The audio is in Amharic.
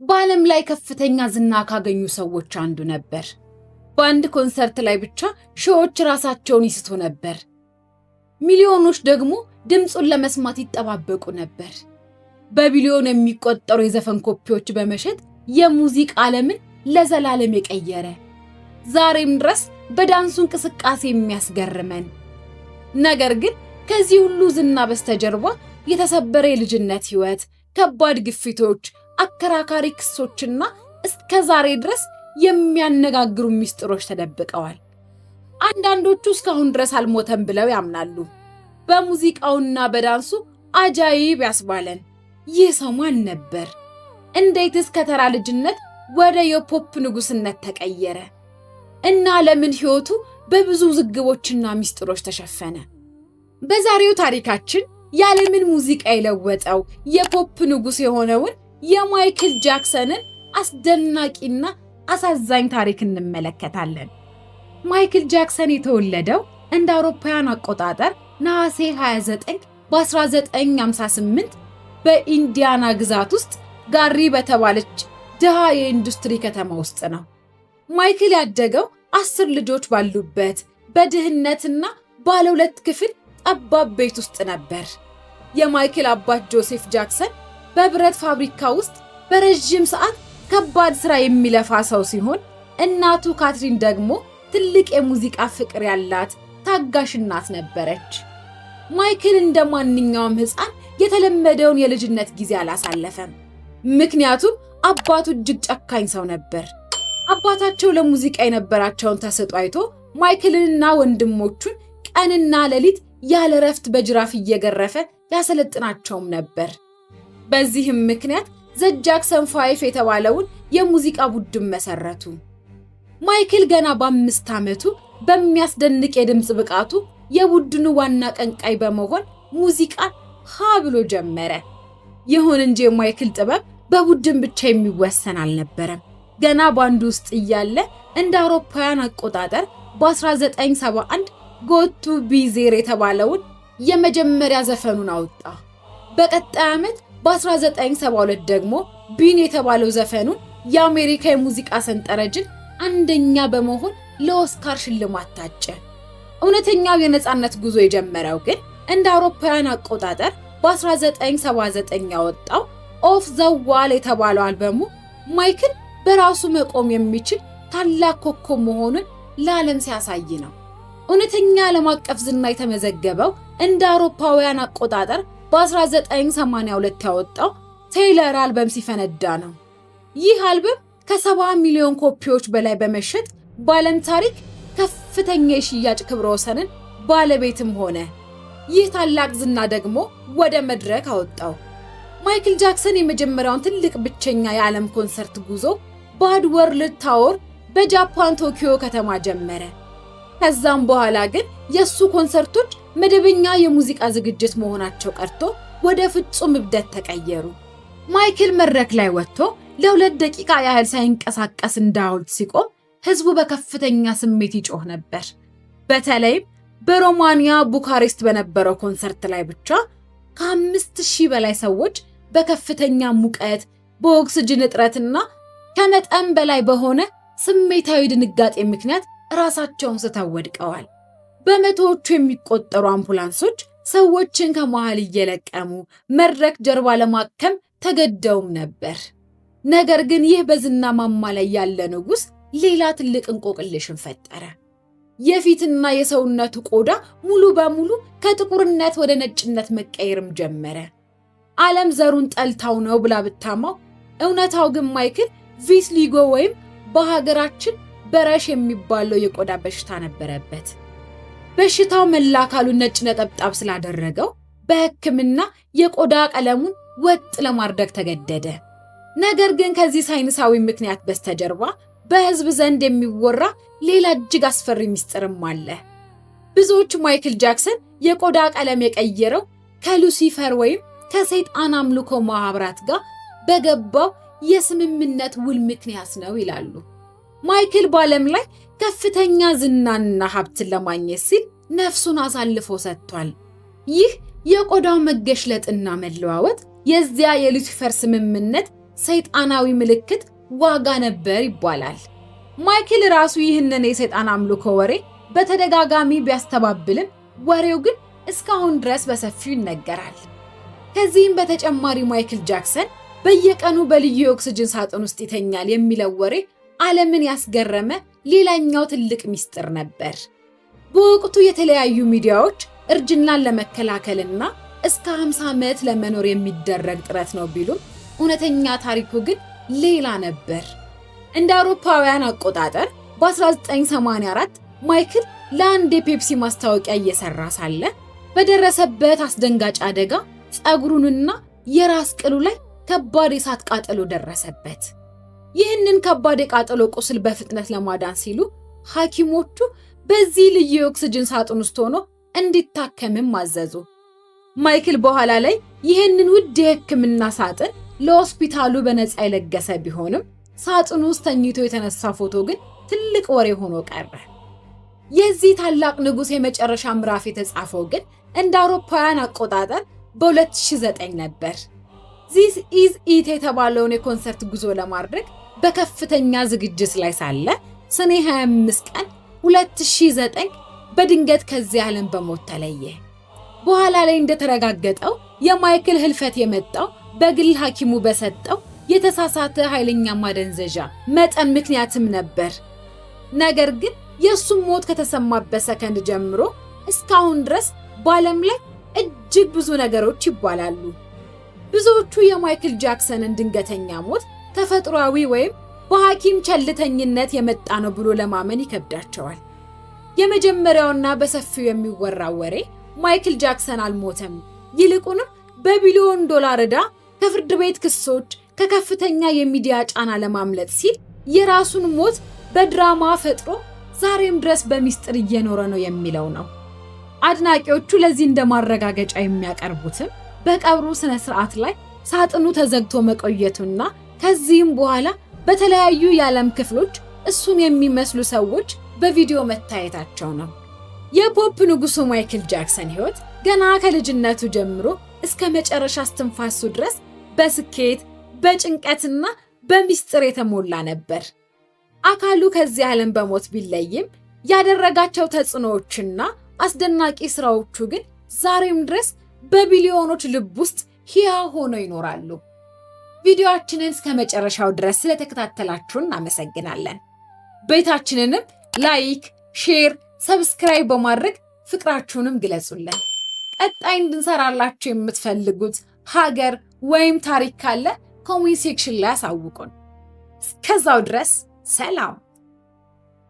በዓለም ላይ ከፍተኛ ዝና ካገኙ ሰዎች አንዱ ነበር። በአንድ ኮንሰርት ላይ ብቻ ሺዎች ራሳቸውን ይስቱ ነበር። ሚሊዮኖች ደግሞ ድምፁን ለመስማት ይጠባበቁ ነበር። በቢሊዮን የሚቆጠሩ የዘፈን ኮፒዎች በመሸጥ የሙዚቃ ዓለምን ለዘላለም የቀየረ፣ ዛሬም ድረስ በዳንሱ እንቅስቃሴ የሚያስገርመን። ነገር ግን ከዚህ ሁሉ ዝና በስተጀርባ የተሰበረ የልጅነት ሕይወት፣ ከባድ ግፊቶች፣ አከራካሪ ክሶችና እስከ ዛሬ ድረስ የሚያነጋግሩ ሚስጥሮች ተደብቀዋል። አንዳንዶቹ እስካሁን ድረስ አልሞተም ብለው ያምናሉ። በሙዚቃውና በዳንሱ አጃይብ ያስባለን ይህ ሰው ማን ነበር? እንዴትስ ከተራ ልጅነት ወደ የፖፕ ንጉስነት ተቀየረ? እና ለምን ሕይወቱ በብዙ ውዝግቦችና ሚስጥሮች ተሸፈነ? በዛሬው ታሪካችን የዓለምን ሙዚቃ የለወጠው የፖፕ ንጉስ የሆነውን የማይክል ጃክሰንን አስደናቂና አሳዛኝ ታሪክ እንመለከታለን። ማይክል ጃክሰን የተወለደው እንደ አውሮፓውያን አቆጣጠር ነሐሴ 29 በ1958 በኢንዲያና ግዛት ውስጥ ጋሪ በተባለች ድሃ የኢንዱስትሪ ከተማ ውስጥ ነው። ማይክል ያደገው 10 ልጆች ባሉበት በድህነትና ባለ ሁለት ክፍል ጠባብ ቤት ውስጥ ነበር። የማይክል አባት ጆሴፍ ጃክሰን በብረት ፋብሪካ ውስጥ በረዥም ሰዓት ከባድ ስራ የሚለፋ ሰው ሲሆን፣ እናቱ ካትሪን ደግሞ ትልቅ የሙዚቃ ፍቅር ያላት ታጋሽ እናት ነበረች። ማይክል እንደ ማንኛውም ሕፃን የተለመደውን የልጅነት ጊዜ አላሳለፈም። ምክንያቱም አባቱ እጅግ ጨካኝ ሰው ነበር። አባታቸው ለሙዚቃ የነበራቸውን ተሰጥኦ አይቶ ማይክልንና ወንድሞቹን ቀንና ሌሊት ያለ ረፍት በጅራፍ እየገረፈ ያሰለጥናቸውም ነበር። በዚህም ምክንያት The Jackson Five የተባለውን የሙዚቃ ቡድን መሰረቱ። ማይክል ገና በ5 ዓመቱ በሚያስደንቅ የድምፅ ብቃቱ የቡድኑ ዋና አቀንቃኝ በመሆን ሙዚቃን ሀ ብሎ ጀመረ። ይሁን እንጂ የማይክል ጥበብ በቡድን ብቻ የሚወሰን አልነበረም። ገና ባንድ ውስጥ እያለ እንደ አውሮፓውያን አቆጣጠር በ1971 Got to Be There የተባለውን የመጀመሪያ ዘፈኑን አወጣ። በቀጣይ ዓመት በ1972 ደግሞ Billie የተባለው ዘፈኑን የአሜሪካ የሙዚቃ ሰንጠረዥን አንደኛ በመሆን ለኦስካር ሽልማት ታጨ። እውነተኛው የነፃነት ጉዞ የጀመረው ግን እንደ አውሮፓውያን አቆጣጠር በ1979 ያወጣው Off the Wall የተባለው አልበሙ ማይክል በራሱ መቆም የሚችል ታላቅ ኮከብ መሆኑን ለዓለም ሲያሳይ ነው። እውነተኛ ዓለም አቀፍ ዝና የተመዘገበው እንደ አውሮፓውያን አቆጣጠር በ1982 ያወጣው Thriller አልበም ሲፈነዳ ነው። ይህ አልበም ከ70 ሚሊዮን ኮፒዎች በላይ በመሸጥ በዓለም ታሪክ ከፍተኛ የሽያጭ ክብረ ወሰንን ባለቤትም ሆነ። ይህ ታላቅ ዝና ደግሞ ወደ መድረክ አወጣው። ማይክል ጃክሰን የመጀመሪያውን ትልቅ ብቸኛ የዓለም ኮንሰርት ጉዞ Bad World Tour በጃፓን ቶኪዮ ከተማ ጀመረ። ከዛም በኋላ ግን የእሱ ኮንሰርቶች መደበኛ የሙዚቃ ዝግጅት መሆናቸው ቀርቶ ወደ ፍጹም እብደት ተቀየሩ። ማይክል መድረክ ላይ ወጥቶ ለ2 ደቂቃ ያህል ሳይንቀሳቀስ እንደ ሐውልት ሲቆም ህዝቡ በከፍተኛ ስሜት ይጮህ ነበር። በተለይም በሮማኒያ ቡካሬስት በነበረው ኮንሰርት ላይ ብቻ ከ5,000 በላይ ሰዎች በከፍተኛ ሙቀት፣ በኦክስጅን እጥረትና ከመጠን በላይ በሆነ ስሜታዊ ድንጋጤ ምክንያት ራሳቸውን ስተው ወድቀዋል። በመቶዎቹ የሚቆጠሩ አምቡላንሶች ሰዎችን ከመሃል እየለቀሙ መድረክ ጀርባ ለማከም ተገደውም ነበር። ነገር ግን ይህ በዝና ማማ ላይ ያለ ንጉሥ ሌላ ትልቅ እንቆቅልሽን ፈጠረ። የፊትና የሰውነቱ ቆዳ ሙሉ በሙሉ ከጥቁርነት ወደ ነጭነት መቀየርም ጀመረ። ዓለም ዘሩን ጠልታው ነው ብላ ብታማው፣ እውነታው ግን ማይክል vitiligo ወይም በሀገራችን በረሽ የሚባለው የቆዳ በሽታ ነበረበት። በሽታው መላ አካሉን ነጭ ነጠብጣብ ስላደረገው በሕክምና የቆዳ ቀለሙን ወጥ ለማድረግ ተገደደ። ነገር ግን ከዚህ ሳይንሳዊ ምክንያት በስተጀርባ በሕዝብ ዘንድ የሚወራ ሌላ እጅግ አስፈሪ ሚስጥርም አለ። ብዙዎች ማይክል ጃክሰን የቆዳ ቀለም የቀየረው ከሉሲፈር ወይም ከሰይጣን አምልኮ ማህበራት ጋር በገባው የስምምነት ውል ምክንያት ነው ይላሉ። ማይክል በዓለም ላይ ከፍተኛ ዝናንና ሀብትን ለማግኘት ሲል ነፍሱን አሳልፎ ሰጥቷል። ይህ የቆዳው መገሽለጥና መለዋወጥ የዚያ የሉሲፈር ስምምነት ሰይጣናዊ ምልክት ዋጋ ነበር ይባላል። ማይክል ራሱ ይህንን የሰይጣን አምልኮ ወሬ በተደጋጋሚ ቢያስተባብልም ወሬው ግን እስካሁን ድረስ በሰፊው ይነገራል። ከዚህም በተጨማሪ ማይክል ጃክሰን በየቀኑ በልዩ የኦክስጅን ሳጥን ውስጥ ይተኛል የሚለው ወሬ ዓለምን ያስገረመ ሌላኛው ትልቅ ሚስጥር ነበር። በወቅቱ የተለያዩ ሚዲያዎች እርጅናን ለመከላከልና እስከ 50 ዓመት ለመኖር የሚደረግ ጥረት ነው ቢሉም እውነተኛ ታሪኩ ግን ሌላ ነበር። እንደ አውሮፓውያን አቆጣጠር በ1984 ማይክል ለአንድ የፔፕሲ ማስታወቂያ እየሰራ ሳለ በደረሰበት አስደንጋጭ አደጋ ፀጉሩንና የራስ ቅሉ ላይ ከባድ የእሳት ቃጠሎ ደረሰበት። ይህንን ከባድ የቃጠሎ ቁስል በፍጥነት ለማዳን ሲሉ ሐኪሞቹ በዚህ ልዩ የኦክስጅን ሳጥን ውስጥ ሆኖ እንዲታከምም አዘዙ። ማይክል በኋላ ላይ ይህንን ውድ የሕክምና ሳጥን ለሆስፒታሉ በነፃ የለገሰ ቢሆንም ሳጥኑ ውስጥ ተኝቶ የተነሳ ፎቶ ግን ትልቅ ወሬ ሆኖ ቀረ። የዚህ ታላቅ ንጉሥ የመጨረሻ ምዕራፍ የተጻፈው ግን እንደ አውሮፓውያን አቆጣጠር በ2009 ነበር። This Is It የተባለውን የኮንሰርት ጉዞ ለማድረግ በከፍተኛ ዝግጅት ላይ ሳለ ሰኔ 25 ቀን 2009 በድንገት ከዚህ ዓለም በሞት ተለየ። በኋላ ላይ እንደተረጋገጠው የማይክል ህልፈት የመጣው በግል ሐኪሙ በሰጠው የተሳሳተ ኃይለኛ ማደንዘዣ መጠን ምክንያትም ነበር። ነገር ግን የእሱም ሞት ከተሰማበት ሰከንድ ጀምሮ እስካሁን ድረስ በዓለም ላይ እጅግ ብዙ ነገሮች ይባላሉ። ብዙዎቹ የማይክል ጃክሰንን ድንገተኛ ሞት ተፈጥሯዊ ወይም በሐኪም ቸልተኝነት የመጣ ነው ብሎ ለማመን ይከብዳቸዋል። የመጀመሪያውና በሰፊው የሚወራው ወሬ ማይክል ጃክሰን አልሞተም፣ ይልቁንም በቢሊዮን ዶላር ዕዳ፣ ከፍርድ ቤት ክሶች፣ ከከፍተኛ የሚዲያ ጫና ለማምለጥ ሲል የራሱን ሞት በድራማ ፈጥሮ ዛሬም ድረስ በሚስጥር እየኖረ ነው የሚለው ነው። አድናቂዎቹ ለዚህ እንደ ማረጋገጫ የሚያቀርቡትም በቀብሩ ስነ ስርዓት ላይ ሳጥኑ ተዘግቶ መቆየቱና ከዚህም በኋላ በተለያዩ የዓለም ክፍሎች እሱን የሚመስሉ ሰዎች በቪዲዮ መታየታቸው ነው። የፖፕ ንጉሱ ማይክል ጃክሰን ሕይወት ገና ከልጅነቱ ጀምሮ እስከ መጨረሻ እስትንፋሱ ድረስ በስኬት፣ በጭንቀትና በሚስጥር የተሞላ ነበር። አካሉ ከዚህ ዓለም በሞት ቢለይም ያደረጋቸው ተጽዕኖዎችና አስደናቂ ስራዎቹ ግን ዛሬም ድረስ በቢሊዮኖች ልብ ውስጥ ሕያው ሆነው ይኖራሉ። ቪዲዮአችንን እስከ መጨረሻው ድረስ ስለተከታተላችሁን እናመሰግናለን። ቤታችንንም like፣ share፣ subscribe በማድረግ ፍቅራችሁንም ግለጹልን። ቀጣይ እንድንሰራላችሁ የምትፈልጉት ሀገር ወይም ታሪክ ካለ comment section ላይ አሳውቁን። እስከዛው ድረስ ሰላም።